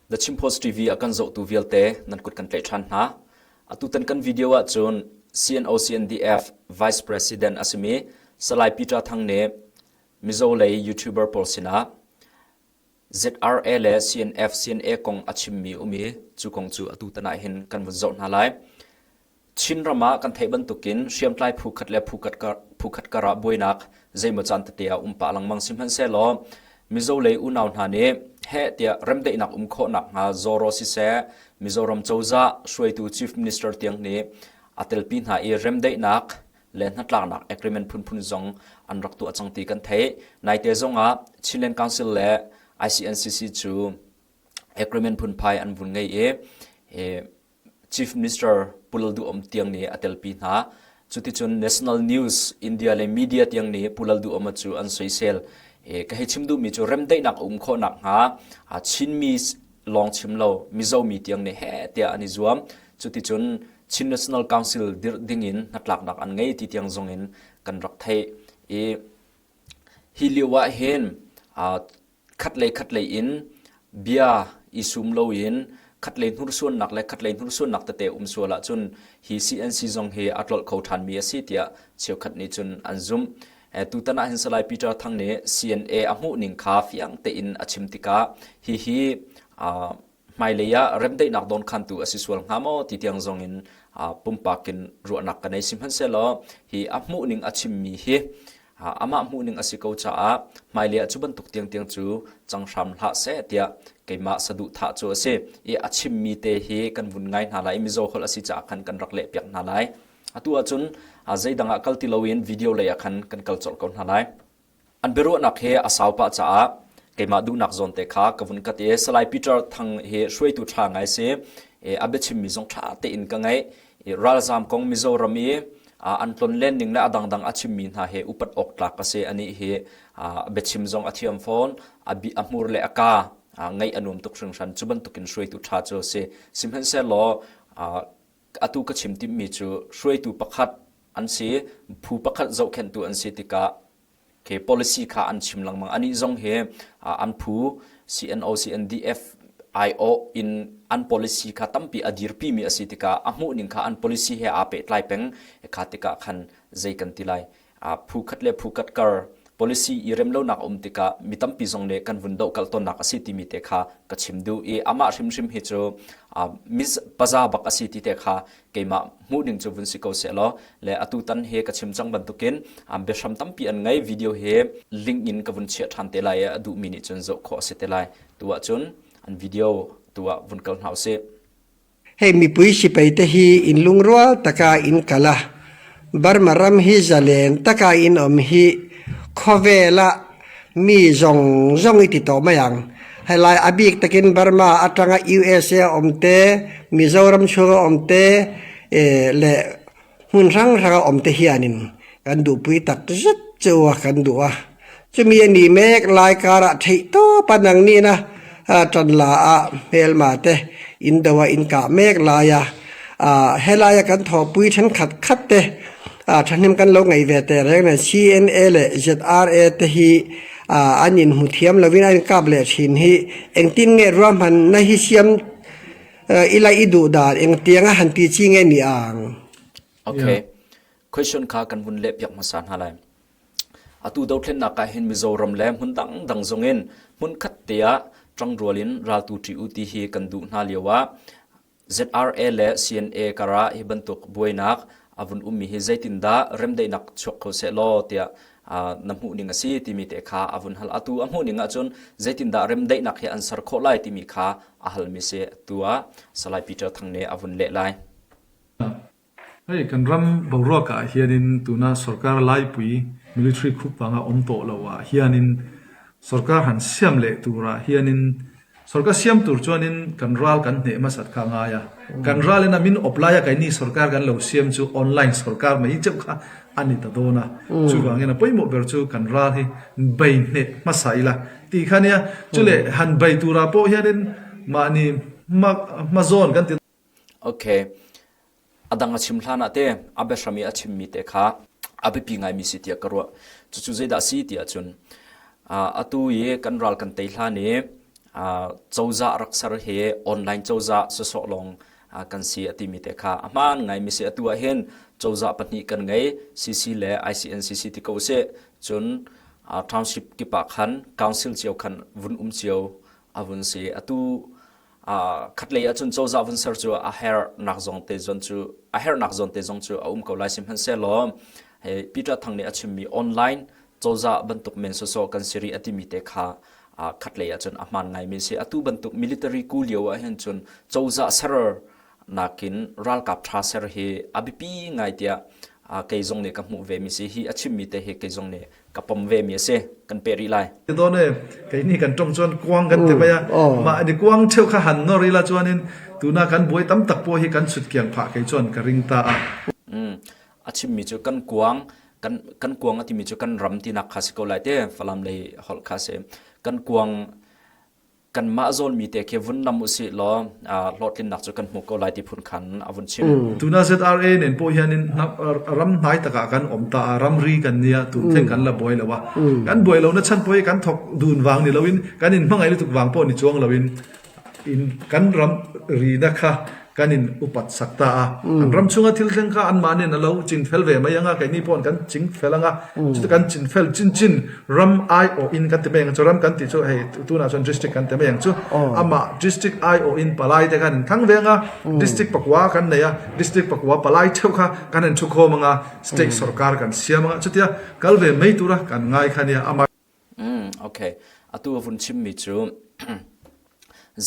The Chin Post TV a kan zohtu vialte nan kut kan tlaih ṭhan hna. Atutan kan video ahcun CNO CNDF Vice President a simi Salai Peter Thang nih Mizo lei YouTuber pawl sinah ZRA le CNF CNA kong a chimmi um i cu kong cu atutan ah hin kan vun zoh hna lai. Chinram ah kan theih bantukin hriamtlai phu khat le phu khat karah buainak zeimaw caan tete ah um pah lengmang sihmanhsehlaw Mizo lei unau hna nih heh tiah remdaihnak um khawh nakhnga Zoro siseh Mizoram cozah hruaitu Chief Minister tiang nih a telpi hna i remdaihnak le hnatlaknak agreement phunphun zong an rak tuah cang ti kan theih. Naite zongah Chinland Council le ICNCC cu agreement phunphai an vun ngei i Chief Minister Pu Lal Duh Om tiang nih a telpi hna. Cuticun National News, India le media tiang nih Pu Lal Duh Om cu an soisel. Ka hei chim duhmi cu remdaihnak a um khawh nakhnga Chinmi lawng chim lo Mizo mi tiang nih heh tiah an i zuam. Cuticun Chin National Council dirh dingin hnatlaknak an ngei ti tiang zongin kan rak theih. I hi lio ah hin khatlei khatlei in bia i sum loin khatlei hnursuannak le khatlei hnursuannak tete um sual ahcun hi CNC zong hi a tlolh kho ṭhanmi a si tiah cheukhat nih cun an zumh. Tutan ah hin Salai Peter Thang nih CNA a hmuh ning kha fiang tein a chim tikah hihi hmailei ah remdaihnak dawnkhantu a si sual hnga maw ti tiang zong in pumpak in ruahnak ka nei. Sihmanhsehlaw hi a hmuh ning a chimmi hi amah hmuhning a si ko caah hmailei ah cu bantuk tiangtiang cu cang hram hlah seh tiah keimah saduhthah cu a si i a chimmi te hi kan vun ngai hna lai i Mizo holh a si caah khan kan rak lehpiak hna lai. Atu ahcun zeidang ah kal ti loin video lei ah khan kan kal colh ko hna lai. An biaruahnak hi a sau pah caah keimah duhnak zawn te kha ka vun kat i Salai Peter Thang hi hruaitu ṭha ngai si. A biachimmi zong ṭha tein ka ngaih. Ralzaam kong Mizoram i an tlonlen ning le a dangdang a chimmi hna he upat awk tlak a si. Anih hi biachim zong a thiam fawn. A hmur le a ka ngaih a nuam tuk hringhran. Cu bantukin hruaitu ṭha cu a si. Sihmanhsehlaw atu ka chim timhmi cu hruaitu pakhat an si, phu pakhat zohkhenhtu an si tikah khi policy kha an chim lengmang. Anih zong hi an phu CNO, CNDF IO in an policy kha tampi a dirpimi a si tikah a hmuhning kha an policy he aa pehtlai peng. Kha tikah khan zei kan ti lai. Phu khat le phu khat kar policy i remlonak a um tikah mi tampi zong nih kan vun dohkalh tawnnak a si timi te kha ka chim duh i amah hrimhrim hi cu mis paza bak a si ti te kha keimah hmuh ding cu vun si ko seh law le atu tan he ka chim cang bantukin biahram tampi an ngei video he link in ka vun chiah ṭhan te lai i a duhmi nih cun zoh khawh a si te lai tu ahcun an video tu ah vun kal hna usih. Hei mipui sipai te hi in lungrual taka in kal a, Burma ram hi zalen taka in awm hi khawvel ah mi zawng zawng i ti tawh mai ang. Helai a bik takin Burma atanga USA a awm te, Mizoram chhunga awm te leh hmun hrang hranga awm te hianin kan duhpui tak zet chu a kan duh a. Chumi a nih mek lai karah theih tawp a nang nihna tan la a hmelma te in do a in kah mek lai a, helaia kan thawhpui thenkhat khat te thahnem kan lo ngaih ve teh reng nen CNA leh ZRA te hi an in hmu thiam lovin an in kap leh thin hi engtin nge ruahmanna hi siam ila i duh dan engtianga han ti chi nge ni ang? Okay. Question kha kan vun leh piak hmasa hna lai. Atu dothlennak ah hin Mizoram le hmun dangdang zongin hmunkhat te ah ṭangrual in raltu ṭi u ti hi kan duh hna lio ah ZRA le CNA karah hi bantuk buainak a vun ummi hi zeitindah remdaihnak chuak kho seh law tiah na hmuh ning a si timi te kha a vun hal. Atu a hmuh ning ahcun zeitindah remdaihnak hi an ser khawh lai timi kha a halmi si. Tu ah Salai Peter Thang nih a vun leh lai. Hei kan ram boruak ah hianin tuna sorkar laipui military khup vanga awm tawh lo ah hianin sorkar han siam leh turah hianin sorkar siam tur chuanin kan ral kan hneh hmasat kha a ngai a. Kan ral in a min awp laia keini sorkar kan lo siam chu online sorkar mai cheuh kha a ni ta dawn a. Chuvangin a pawimawh ber chu kan ral hi bei hneh hmasa ila tih kha nia. Chule han bei turah pawh hianin mahni hma hmazawn kan ti. Okay. A dang a chim hlan ah te a biahram i a chimmi te kha a biapi ngaimi si tiah ka ruah. Cucu zeidah a si ti ahcun atu i kan ral kan tei hlan i Cozah rak ser hi online cozah sawsawh lawng kan si a timi te kha a hmaan ngaimi si. Atu ah hin cozah pahnih kan ngei, CC le ICNCC ti ko usih. Cun township kip ah khan council cio khan vun um cio a vun si. Atu khatlei ahcun cozah vun ser cu a herhnak zong te zon cu a herhnak zawn te zong cu a um ko lai sihmanhsehlaw hei Peter Thang nih a chimmi online cozah bantuk men sawsawh kan si rih a timi te kha khatlei ahcun a hmaan ngaimi si. Atu bantuk military ku lio ah hin cun cozah ser nakin ralkap ṭha ser hi a biapi ngai tiah kei zong nih ka hmuh ve mi si. Hi a chimmi te hi kei zong nih ka pom ve mi a si. Kan peh rih lai. Dawn e, kei ni kan tong chuan kuang kan te mai a. Ma ni kuang theu kha han nor ila chuanin tuna kan buai tam tak pawh hi kan chut kiang phah kei chuan ka ring ta a. A chimmi cu kan kuang kan kan kuang a timi cu kan ram tinak kha si ko lai te Falam lei holh kha si. Kan kuang kanmah zawnmi te khi vun nam usih law hlawhtlinnak cu kan hmu ko lai ti phun khan a vun chim. Tuna ZRA nen pawh hian in ram hnai takah kan om ta a ramri kan nia tun thleng kan la buai lo a kan buai lo na chan pawh hi kan thok dun wang ni loin kan in hmangai lutuk wang pawh ni chuang loin in kan ram ri na kha kan in upat sak ta a an ram chunga thil thleng kha an mahni a lo chingfel ve mai anga keini pawh kan chingfel anga chuti kan chingfel chin chin ram ai awh in kan ti mai ang chu ram kan ti chu hei tunah chuan district kan ti mai ang chu ama district ai awh in palai te khan in thang ve anga district pakua kan nei a district pakua palai theuh kha kan in thu khawm anga state sarkar kan siam anga chutia kal ve mai tura kan ngai kha nia ama Okay. Atu a vun chimmi cu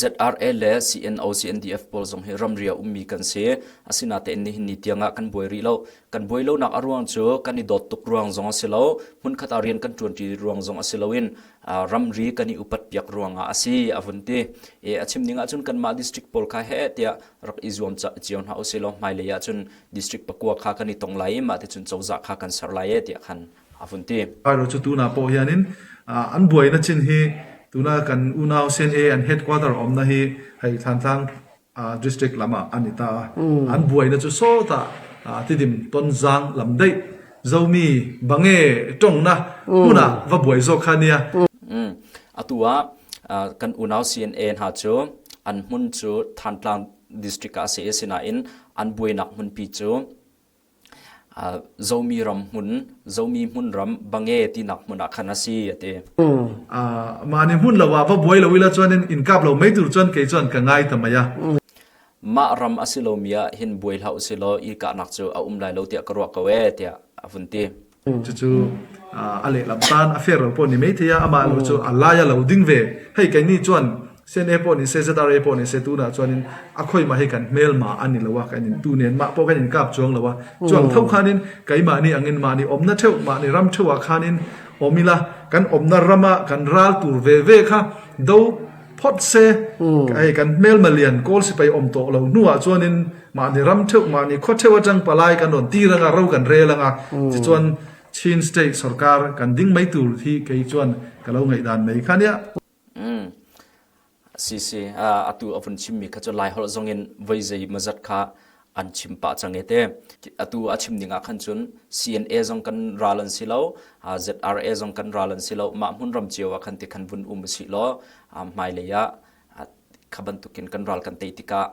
ZRA le CNO CNDF pawl zong hi ramri a ummi kan si. Asinain nihin ni tiangah kan buai rih lo. Kan buai lonak a ruang cu kan i dawt tuk ruang zong a si lo. Hmunkhat ah rian kan ṭuanṭi ruang zong a si loin ramri kan i upat piak ruangah a si a vun ti. E, a chim ning ahcun kanmah district pawl kha heh tiah rak i zuam cio hna usih law hmailei ahcun district pakua kha kan i tong lai i mah ticun cozah kha kan ser lai e tiah khan a vun ti. Ro cu tuna pawh hianin an buaina chin hi tuna kan unau CNA an headquarter awmna hi hei Thantlang district lam ah an i ta a. An buaina cu sawtah Tidim Tonzang lam daih Zomi bange tongna hmunah va buai zawk kha nia. Atu ah kan unau CNA hna cu an hmun cu Thantlang district ah a si i sinain an buainak hmunpi cu Zomi ram hmun, Zomi hmun ram Bange tinak hmun ah khan a si a ti. Mah nih hmun lo ah va buai lo ila chuan in in kap lo mei tur chuan kei chuan ka ngai ta mai a. Mah ram a si lomi ah hin buai hlah usih law i kahnak cu a um lai lo tiah ka ruah ko ee tiah a vun ti. Cucu a lehlam tan a fair lo pawh ni mai thei a amah lo cu a lai a lo ding ve. Hei kei nih chuan CNA pawh nih seh ZRA pawh nih seh tunah chuan in a khoi ma hi kan hmelma an ni lo a kan in tu nen mah pawh kan in kap chuang lo a chuang tho khan in keimah nih angin mah nih awmna theuh mah nih ram theuh ah khan in awm ila kan awmna ram ah kan ral tur ve ve kha do phot se ai kan hmelma lian kawl sipai awm tawh lo hnu ah chuan in mahni ram theuh mahni khaw theuh atang palai kan rawn tir anga ro kan rel anga tichuan Chin state sarkar kan ding mai tur hi kei chuan ka lo ngaih dan mai kha nia Si si, atu a vun chimmi kha cu Laiholh zongin voi zei mazat kha an chim pah cang e te. Atu a chim ning ah khan cun CNA zong kan ral an si lo, ZRA zong kan ral an si lo, mah hmunram cio ah khan ti khan vun um usih law hmailei ah kha bantukin kan ral kan tei tikah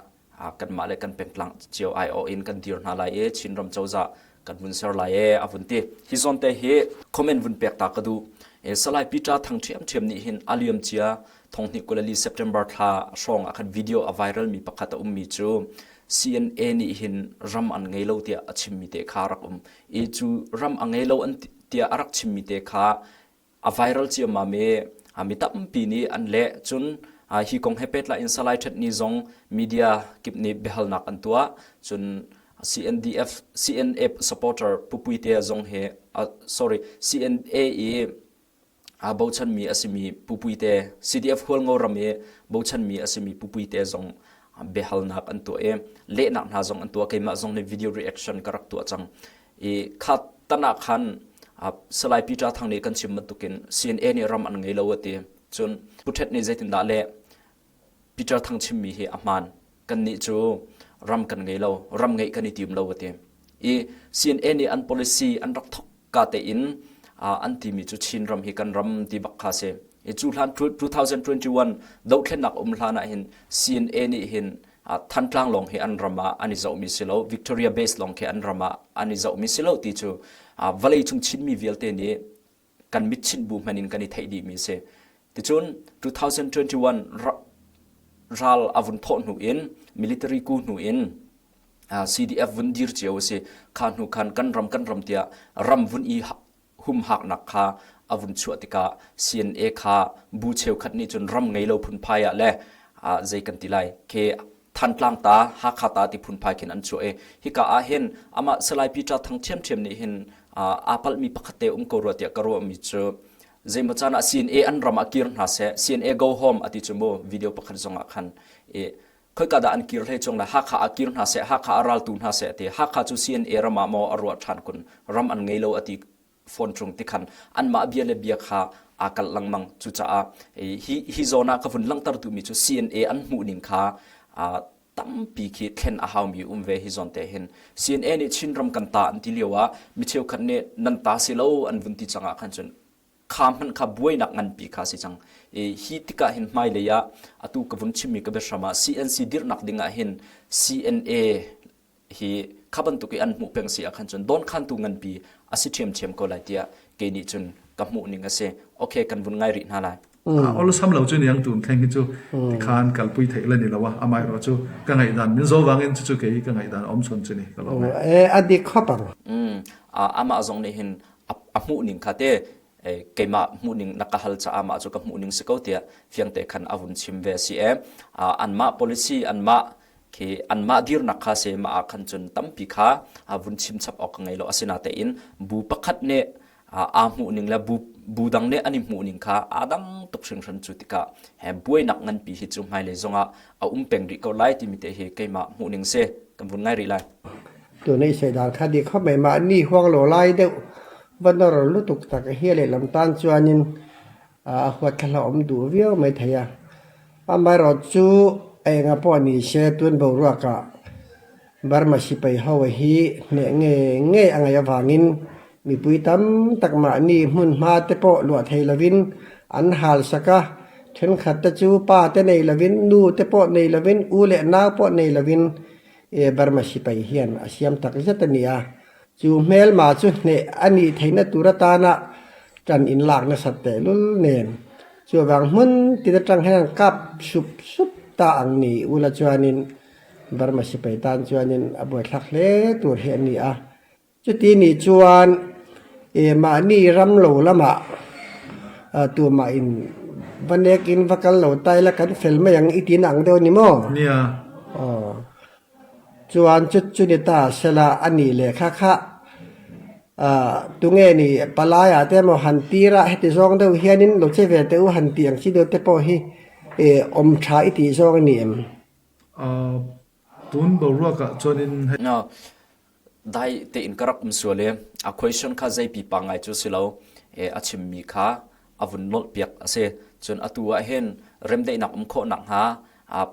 kanmah le kan pengtlang cio aiawh in kan dir hna lai i Chinram cozah kan vun ser lai e a vun ti. Hi zawn te hi comment vun pek ta ka duh. E, Salai Peter Thang ṭhiamṭhiam nih hin a liam cia thonghnih kulali September thla hrawng ah khan video a viral mi pakhat a ummi cu CNA nih hin ram an ngei lo tiah a chimmi te kha rak um. I cu ram a ngei lo an tiah a rak chimmi te kha a viral ciammam i mi tampi nih an leh. Cun hi kong he pehtlai in Salai Ṭhet Ni zong media kip nih biahalnak an tuah. Cun CNDF, CNA supporter Pu Puitea zong hi, sorry, CNA i aa bochanmi a simi Pu Puite, CDF Hualngo ram i bochanmi a simi Pu Puite zong biahalnak an tuah i lehnak hna zong an tuah. Keimah zong nih video reaction ka rak tuah cang. I kha tan ah khan Salai Peter Thang nih kan chim bantukin CNA nih ram an ngei lo a ti. Cun Pu Ṭhet nih zeitindah le Peter Thang chimmi hi a hmaan. Kannih cu ram kan ngei lo, ram ngeih kan i tim lo a ti. I CNA nih an policy an rak thok ka tein an timi cu Chin ram hi kan ram ti bak kha si. Cu hlan 2021 dohthlennak um hlan ah hin CNA nih hin Thantlang lawng hi an ram ah an i zohmi si lo, Victoria Base lawng khi an ram ah an i zohmi si lo ti cu vawlei cung Chinmi vialte nih kan mitchinh bu hmanh in kan i theih dihmi si. Ticun 2021 ral a vun thawh hnu in military ku hnu in CDF vun dir cio a si. Kha hnu khan kan ram kan ram tiah ram vun i humhaknak kha a vun chuah tikah CNA kha bu cheukhat nih cun ram ngei lo phunphai ah le zei kan ti lai ke Thantlang ta Hakha ta ti phunphai khin an chuah i hika ah hin amah Salai Peter Thang ṭhiamṭhiam nih hin aa palhmi pakhat te um ko rua tiah ka ruahmi cu zeimaw caan ah CNA an ram ah kir hna seh CNA go home ati cu mu video pakhat zong ah khan i khoika dah an kir hlei chung le Hakha ah kir hna seh Hakha ah raltu hna seh ti Hakha cu CNA ram ah maw a ruah ṭhan kun ram an ngei lo ati phone chung ti khan anmah bia le bia kha aa kalh lengmang cucaah hi hi zawn ah ka vun langhter duhmi cu CNA an hmuh ning kha tampi khi thlen a haumi um ve hi zawn te hin CNA nih Chinram kan ta an ti lio ah mi cheukhat nih nan ta si lo an vun ti cang ah khan cun kha hmanh kha buainak nganpi kha si cang. I hi tikah hin hmailei ah atu ka vun chimmi ka biahram ah CNC dirhnak ding ah hin CNA hi kha bantuk i an hmuh peng si ah khan cun dawnkhantu nganpi a si ṭhiamṭhiam ko lai tiah kei nih cun ka hmuh ning a si. Okay, kan vun ngai rih hna lai. Awlsam lo chu niang tun thleng hi chu tikhan kalpui theih la ni lo a amai ro chu ka ngaihdan min zo wangin chu chu kei ka ngaihdan om chon chu ni ka lo. E a dik khop ang. Amah zong nih hin a hmuh ning kha te keimah hmuh ning na ka hal caah mah cu ka hmuh ning si ko tiah fiangte khan a vun chim ve si e anmah policy anmah khi anmah dirnak kha se mah ah khan cun tampi kha a vun chim chap awk ka ngei lo asinatein bu pakhat nih aa hmuh ning le bu bu dang nih an i hmuh ning kha aa dang tuk hringhran cu tikah he buainak nganpi hi cu hmailei zongah a um peng rih ko lai timi te hi keimah hmuh ning si kan vun ngai rih lai. Tuna i sawi dan kha dik khawp mai. Mahni huang lo lai deuh va nawr lutuk tak hi lehlam tan chuanin a huat thla hlauhawm duh viau mai thei a. Amaherawh chu a enga pawh ni se tun boruakah Burma sipai ho hi hneh nge nge a ngaih avangin mipui tam tak mahni hmun hma te pawh luah thei lovin an hal sak a, thenkhat te chu pa te nei lovin nu te pawh nei lovin u leh nau pawh nei lovin E Burma sipai hian a siam tak zet a ni a, chu hmelma chu hneh a nih theihna tur atana ṭan inlak nasat tehlul nen chuvang hmun tin aṭang hian an kap sup sup ta ang ni ula chuanin Burma sipai tan chuanin a buaithlak hle tur hi a ni a. Chuti nih chuan e mahni ram lo lamah tumah in va nek in va kal lo ta ila kan fel mai ang i tin ang deuh a ni maw? Nia. Aw. Chuan chu chu ni ta sela a nih leh kha kha tunge nih palai ah te emaw han tir a heti zawng deuh hianin lo che ve teh u han tih ang chi deuh te pawh hi e awm tha i tih zawng a ni em? Tun boruak ah chuanin hei. Dai tein ka rak um sual i a question kha zei pipa ngai cu si lo a chimmi kha a vun nolhpiak a si. Cun atu ah hin remdaihnak um khawh nakhnga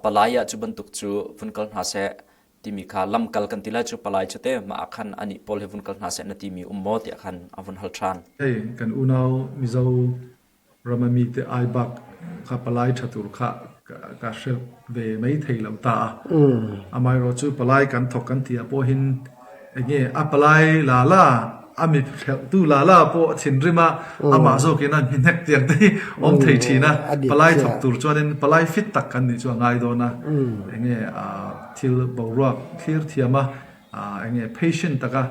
palai ah cu bantuk cu vun kal hna seh timi kha lamkal kan ti lai cu palai cu te mah ah khan anih pawl he vun kal hna seh na timi um maw tiah khan a vun hal ṭhan. Hei kan unau Mizo Ram a mi te ai bak kha palai ṭha tur kha ka hre ve mai thei lo ta a. Amaherawh cu palai kan thawk kan ti ah pawhin enge a palai la la a mi tu la la pawh thinrim a amah zawkin a mi hnek tiang te hi awm thei ṭhin a. Palai thawk tur chuanin palai fit tak kan nih chu a ngai dawn a. Enge thil boruak thlir thiam a enge patient taka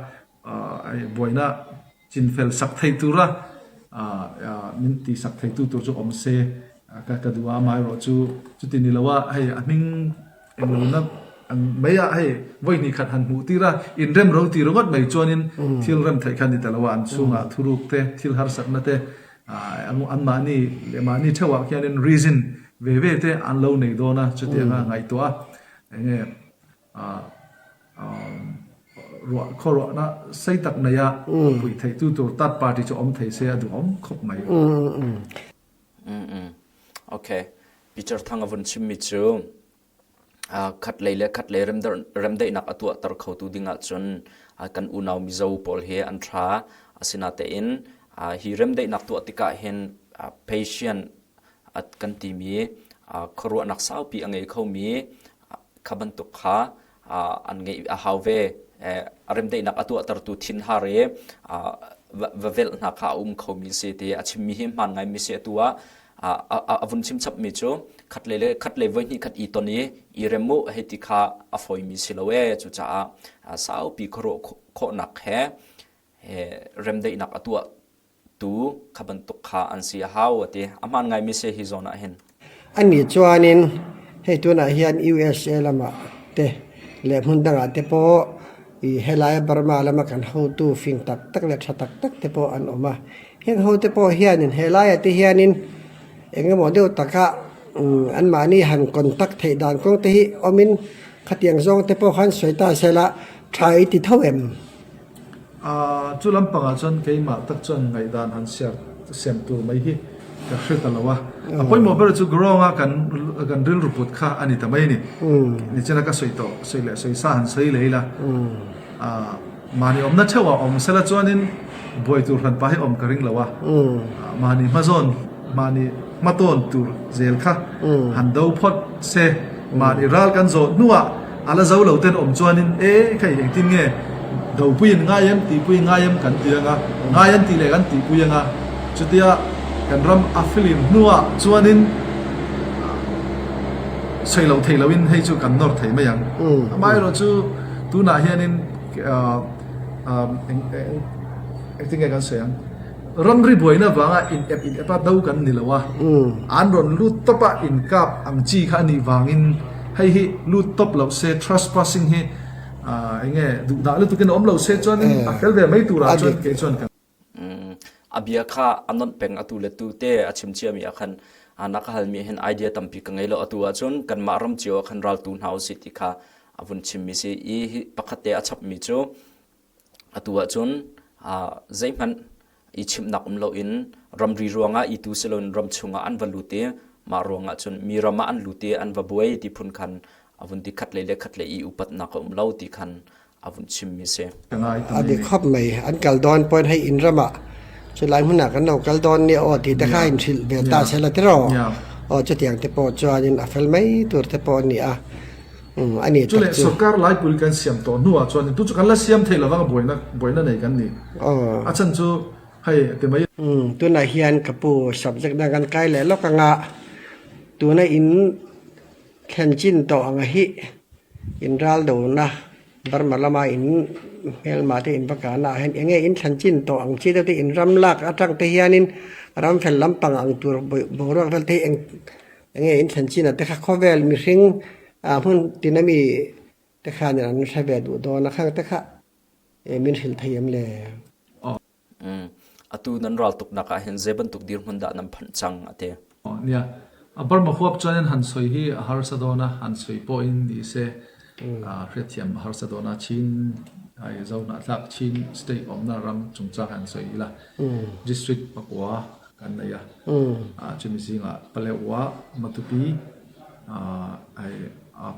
buaina Chinfel sak thei tura min ti sak theitu tur chu awm se ka ka duh a, amaherawh chu chuti ni lo a hei a hming englo na ang mai a hei vawi hnih khat han hmuh tir a inrem ro ti ringawt mai chuanin thil rem theih kha ni ta lo a, an chhungah thuruk te thil harsatna te anmahni leh mahni theuhah khianin reason ve ve te an lo nei dawn a chutianga ngaihtuah a enge Ruah khuaruahna sei tak nei a puih theitu tur third party chu awm thei se a duhawm khawp mai. Okay. Peter Thang a vun chimmi cu khat lei le khat lei remdaihnak a tuahter khotu ding ahcun kan unau Mizo pawl hi an ṭha. Asinatein hi remdaihnak tuah tikah hin patient. Kan timi khuaruahnak saupi a ngei khomi kha bantuk kha an ngeih a hau ve. Remdaihnak a tuahtertu thinhar i va velh hna kha a um khomi si ti a chimmi hi hmaan ngaimi si. Atu ah a vun chim chapmi cu khatlei le khatlei voi hnih khat i ton i i rem u hei ti kha a fawimi si lo ee. Cucaah saupi khuaruah khawhnak he remdaihnak a tuah tu kha bantuk kha an si a hau a ti. A hmaan ngaimi si hi zawn ah hin. Anih chuanin hei tunah hian USA lamah te leh hmun dangah te pawh i helai Burma lama kan hotu fing taktak leh tha taktak te pawh an awm a. Heng hote pawh hianin helaiah te hianin engemaw deuh takah anmahni han contact theih dan kawng te hi awmin khatiang zawng te pawh khan sawi ta sela tha i ti tho em? Cu lampang ah cun keimah tak cun ngaihdan han siam tur mai hi ka hre ta lo a. A pawimawh ber cu Gurong ah kan kan rilru put kha a ni ta mai ni. Nichin a ka soi tawh, soi le soi sa han soi lei la. Mahni awmna theuh ah awm sela chuanin buai tur hranpa hi awm ka ring lo a. Mahni hmazawn, mahni hmatawn tur zel kha han do phawt se. Mahni ral kan zawh hnuah a la zo lo ten awm chuanin e khei engtin nge dopui in ngai em tihpui ngai em kan ti anga, ngai an tih leh kan tihpui anga chutia kan ram a filim hnuah chuanin sawi loh theih loin hei chu kan nawr thei mai ang. Amaherawhchu tunah hianin engtin nge kan sawi ang? Ramri buaina vanga in ep in ep a do kan ni lo a, an rawn lut tawp a in kap ang chi kha a nih vangin hei hi lut tawp loh se trespassing hi eng nge duh dah lutukin a awm lo se chuanin a fel ve mai turah chuan kei chuan kan A bia kha a nawnh peng atu le tu te a chim ciami ah khan na ka halmi hin idea tampi ka ngei lo. Atu ahcun kanmah ram cio ah khan raltu hna usih ti kha a vun chimmi si i hi pakhat te a chapmi cu Atu ahcun zeihmanh i chimhnak um loin ramri ruangah i tu si loin ram chungah an va lut i mah ruangah cun mi ram ah an lut i an va buai ti phun khan a vun ti khat lei le khat lei i upatnak a um lo ti khan a vun chimmi si. A dik khop mai. An kal dawn point hei inn ram ah chulai hmun ah kan lo kal dawn ni aw ti te kha in hrilh ve ta sela tiraw. Aw chutiang te pawh chuan in a fel mai tur te pawh ni a. A ni tak chu. Sorkar laipui kan siam tawh hnuah chuan tu chu kan la siam thei lovang buaina buaina nei kan ni. A chan chu hei ti mai. Tunah hian ka pu subject dang kan kai leh lawk anga tuna in thlen chin tawh ang hi in ral dona Burma lama in hmelma te in va kana ah hian enge in thlen chin tawh ang chi deuh te in ram lak atang te hianin ram fel lampang ang tur boruak vel te hi eng Enge in thlen chin ah te kha khawvel mihring ah hmun tin ami te khan in an hre ve duh dawn a khang te kha min hrilh thei em le? Atu nan ral tuknak ah hin zei bantuk dirhmun dah nan phanh cang a ti? Nia, a Burma huap chuan in han sawi hi a harsa dawn a, han sawi pawh in ni se hriatthiam a harsa dawn a, Chin ai Zohnahthlak Chin state awmna ram chungchang han sawi ila district pakua kan nei a, chumi zingah Palehua, Matupi,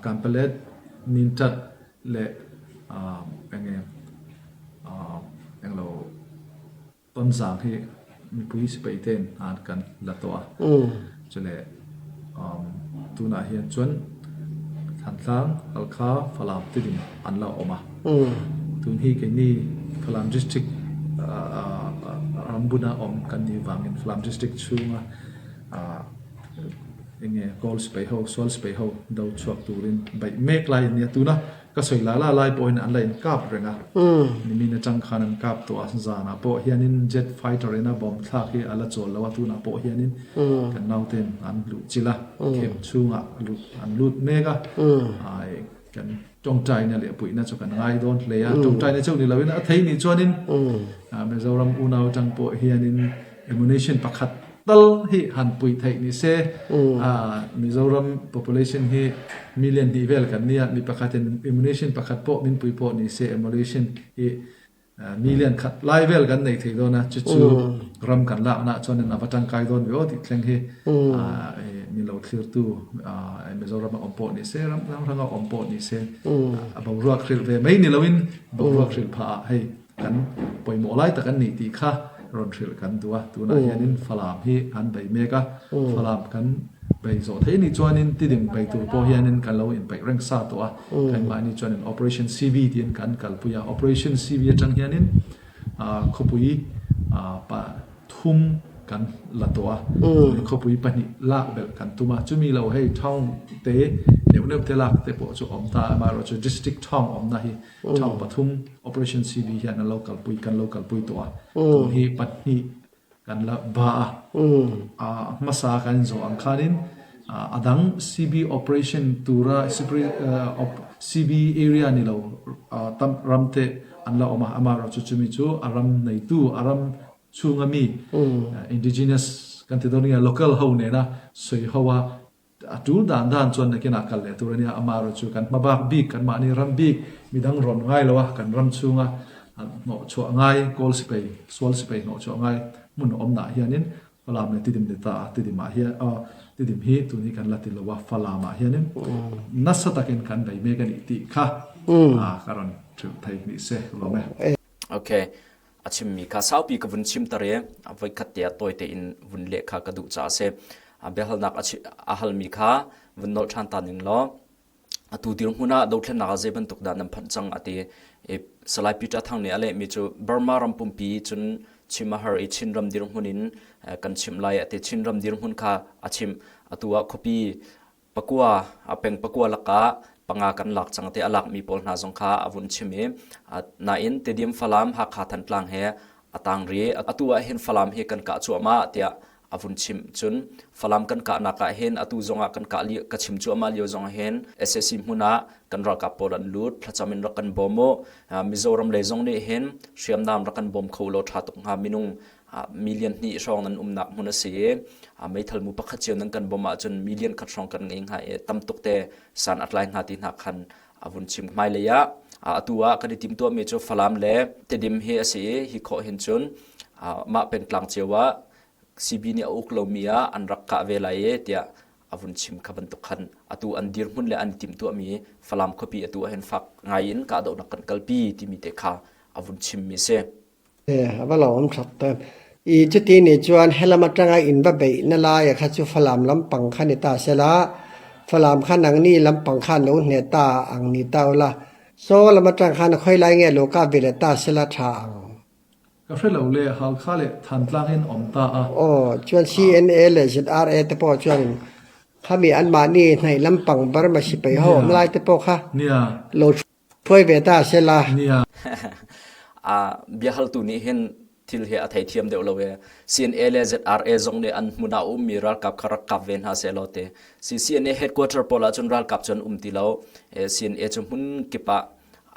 Kanpalet, Mintat leh enge englo Tonzang hi mipui sipai ten an kan la tawh a, chule tunah hian chuan Thantlang, Halkha, Falam te din an la awm a. Tun hi keini Falam District rambuna awm kan nih vangin Falam District chhunga enge Kawl sipai ho, Sual sipai ho do chhuak turin baih mek lai a nia. Tuna ka sawi la la lai pawhin an la inkap reng a, nimin atang khan an kap tawh a, zanah pawh hianin jet fighter in a bomb thlak hi a la chawl lo a, tunah pawh hianin kan nauten an luh chilh a, camp chhungah an lut mek a, kan tawngtaina leh puihna chu kan ngai dawn hle a, tawngtaina chauh ni loin a thei nih chuanin Mizoram unau atang pawh hianin ammunition pakhat tal hi han puih theih ni se, Mizoram population hi million hnih vel kan nia, mi pakhatin ammunition pakhat pawh min pui pawh ni se ammunition hi Million khat lai vel kan nei thei dawn a, chu chu ram kan lakna chuanin a va tangkai dawn ve aw tih thleng hi min lo thlirtu Mizoram a awm pawh ni se, ram hrang hrang a awm pawh ni se, a boruak hrilh ve mai ni loin boruak hrilh phah ah hei kan pawimawh lai tak an nih tih kha. rawn hrilh kan duh a. Tunah hianin Falam hi kan bei mek a, Falam kan bei zawh theih nih chuanin Tidim bei tur pawh hianin kan lo inpeih reng sa tawh a. Keimahni chuanin Operation CV tiin kan kalpui a. Operation CV atang hianin khawpui thum kan la tawh a, khawpui pahnih lak belh kan tum a. Chumi lo hei town te neuh neuh te lak te pawh chu awm ta a, amaherawhchu district town awmna hi Town pathum Operation CB hian an lo kalpui kan lo kalpui tawh a, tun hi pahnih kan la ba a. A hmasa kan inzawh ang khanin a dang CB operation tura CB area ni lo tam ram te an la awm a, amaherawhchu chumi chu a ram neitu a ram chhunga mi indigenous kan ti dawn nge local ho nena sawi ho a A tul dan dan chuan nakinah kal leh tur a nia, amaherawhchu kan hma bak bik, kan mahni ram bik, midang rawn ngai lo a, kan ram chhunga hnawhchhuah ngai, kawl sipai, sual sipai hnawhchhuah ngai hmun awmnaah hianin Falam leh Tidim ni ta a, Tidimah hian aw Tidim hi tun hi kan la ti lo a, Falamah hianin nasa takin kan bei mek a nih tih kha ka rawn hrilh thei ni se lawm e. Okay. A chimmi kha saupi ka vun chim tar i voikhat te ah tawi tein vun leh kha ka duh caah a si. Biahalnak a halmi kha vun nolh ṭhan ta ning law atu dirhmun ah dothlennak ah zei bantuk dah nan phanh cang a ti. Salai Peter Thang nih a lehmi cu Burma ram pumpi cun chim a har i Chinram dirhmun in kan chimh lai a ti. Chinram dirhmun kha a chimh. Atu ah khuapi Pakua, a peng pakua lakah panga kan lak cang te a lakmi pawl hna zong kha a vun chim i nain Tedim Falam Hakha Thantlang he a tang ri atu ah hin Falam hi kan kah cuahmah tiah a vun chim cun Falam kan kahnak ah hin atu zongah kan kah li ka chim cuahmah lio zong hin SAC hmun ah kan ralkap pawl an lut thlacam in rak kan bawm u Mizoram lei zong nih hin hriamnam rak kan bawm kho law tha tuk hnga minung million hnih hrawng nan umnak hmun a si i meithal mu pakhat cio nan kan bawmh ahcun million khat hrawng kan ngei hnga i tam tuk te san a tlai hnga ti hna khan a vun chim. Hmailei ah atu ah kan i timtuahmi cu Falam le Tedim hi a si i hi khawh hin cun mah pengtlang cio ah CB nih a uk lomi ah an rak kah ve lai i tiah a vun chim kha bantuk khan atu an dirhmun le an i timtuahmi Falam khuapi atu ah hin fak ngai in kahdohnak kan kalpi timi te kha a vun chimmi si. A va lawm ṭhat tawn. I cuti nih cun helam aṭanga inn va beihna lai kha cu Falam lampang kha ni ta sela, Falam kha nang nih lampang kha an lo hne ta ang ni ta ula, saw lam aṭang khan khoi lai nge lo ka ve le ta sela ṭha ang. Ka hre lo le Halkha le Thantlang in awm ta a. Aw, chuan CNA le ZRA te pawh chuan khami anmah nih hnaih lampang Burma sipai ho awm lai te pawh kha lo Phuai ve ta sela. Biahaltu nih hin thil hi a theithiam deuh lo e. CNA le ZRA zong nih an hmun ah ummi ralkap kha rak kap ve hna sehlaw te. CNA headquarter pawl ah cun ralkap cu an um ti lo. CNA cu hmun kip ah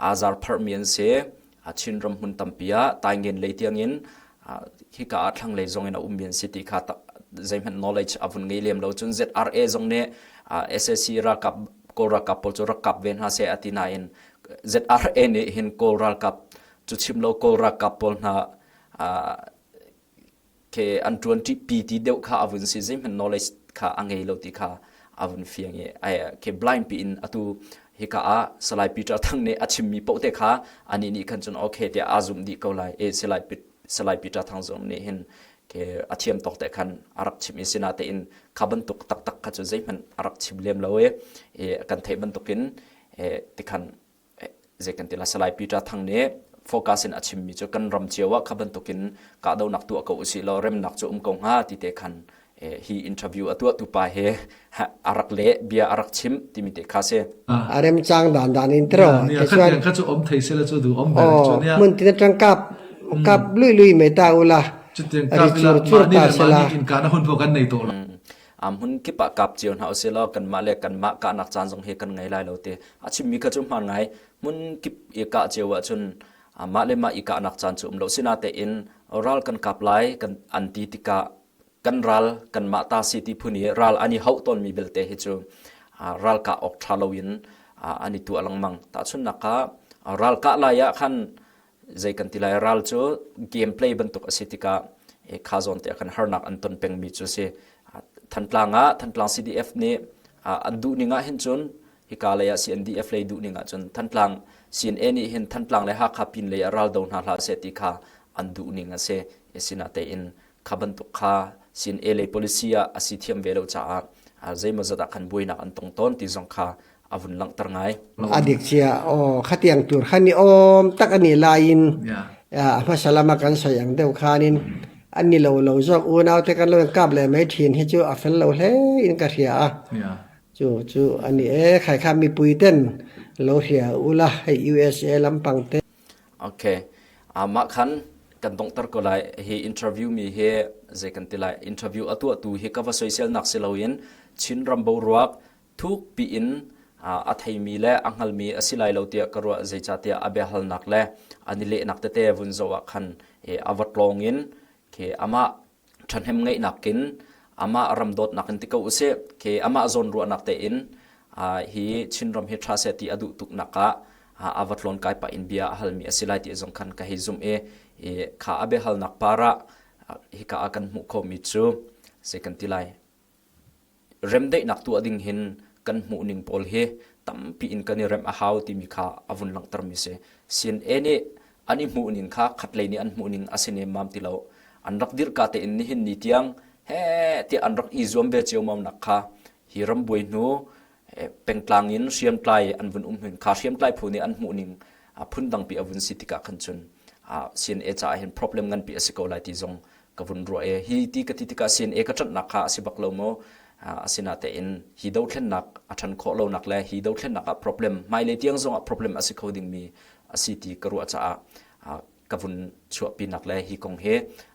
aa zar pharhmi an si. Chinram hmun tampi ah Taingen lei tiangin hika ah thlanglei zong in a ummi an si ti kha zeihmanh knowledge a vun ngei lem lo. Cun ZRA zong nih SAC ralkap Kawl ralkap pawl cu rak kap ve hna seh a ti nain ZRA nih hin Kawl ralkap cu chim lo Kawl ralkap pawl hna ke an ṭuan ṭihpi ti deuh kha a vun si zeihmanh knowledge kha a ngei lo ti kha a vun fiang i ke blind pi in atu hika ah Salai Peter Thang nih a chimmi paoh te kha anih nih khan cun okay tiah aa zumh dih ko lai e Salai Salai Peter Thang zong nih hin ke a thiam tawk te khan a rak chim i sinatein kha bantuk taktak kha cu zeihmanh a rak chim lem lo i kan theih bantukin tikhan zei kan ti la Salai Peter Thang nih focus in a chimmi cu kan ram cio ah kha bantukin kahdohnak tuah ko usih law remnak cu um ko hnga ti te khan hi interview a tuah tu pa he a rak le bia a rak chim timi te kha si. A rem cang dan dan in tro ke chuan kha chu om thei sela chu du om ber chu nia mun tin tang kap kap lui lui mai ta ula chutiang kap ila chur ta sela in ka na hun pho kan nei to la am hun kipa kap cio hna usila kan mah le kan mah ka nak caan zong he kan ngei lai lo te a chimmi kha cu hmaan ngai hmun kip i kah cio ahcun mah le mah i kahnak caan cu um lo sinatein ral kan kap lai kan an ti tikah kan ral kanmah ta si ti phun i ral an i hauh tawnmi belte hi cu ral kah awk ṭha loin an i tuah lengmang. Tahchunhnak ah ral kah lai ah khan zei kan ti lai ral cu game play bantuk a si tikah kha zawn te ah khan harnak an ton pengmi cu a si. Thantlang ah Thantlang CDF nih an duh ning ah hin cun hika lei ah CNDF lei duh ning ah cun Thantlang CNA nih hin Thantlang le Hakha pin lei ah ral do hna hlah seh ti kha an duh ning a si. Asinain kha bantuk kha CNA lei policy ah a si thiam ve lo caah zeimawzat ah khan buainak an tong tawn ti zong kha a vun langhter ngai. A dik cia aw khatiang tur khan i awm tak ani laiin a hmasa lama kan soi ang deuh khanin an ni lo lo zawk unau te kan lo in kap le mai thin hi chu a fel lo hle in ka hria a. Chu chu ani e khai kha mipui ten lo hria ula hei USA lampang te. Okay. Mah khan kan donghter ko lai. Hi interview mi hi zei kan ti lai. Interview a tuahtu hi ka va soiselnak si loin Chin ram boruak thuk piin a theimi le a hngalmi a si lai lo tiah ka ruah zeicahtiah a biahalnak le an i lehnak tete vun zoh ah khan a va tlawng in khi amah ṭhahnem ngeihnak in amah ram dawtnak in ti ko usih khi amah zawnruahnak tein hi Chinram hi ṭha seh ti a duh tuknak ah a va tlawn kai pah in bia a halmi a si lai ti zong khan ka hei zumh i kha a biahalnak par ah hika ah kan hmuh khomi cu zei kan ti lai Remdaihnak tuah ding hin kan hmuhning pawl hi tampi in kan i remh a hau timi kha a vun langhtermi si. CNA nih an i hmuhning kha khatlei nih an hmuhning a si nemmam ti lo. An rak dirhka tein nihin ni tiang heh tiah an rak i zuam ve ceomamnak kha hi rambuai hnu pengtlang in hriamtlai an vun um hin kha hriamtlai phu nih an hmuhning phundangpi a vun si tikah khan cun CNA caah hin problem nganpi a si ko lai ti zong ka vun ruah i hi ti ka ti tikah CNA ka ṭanhnak kha a si bak lo maw asinatein hi dothlennak a ṭhan khawh lonak le hi dothlennak ah problem hmailei tiang zongah problem a si kho dingmi a si ti ka ruah caah ka vun chuahpinak le hi kong hi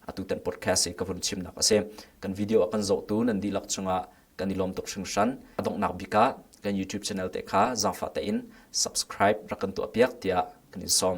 atutan podcast i ka vun chimnak a si. Kan video a kan zohtu nan dihlak cungah kan i lawm tuk hringhran. A donghnak bik ah kan YouTube channel te kha zaangfah tein subscribe rak kan tuahpiak tiah kan in sawm.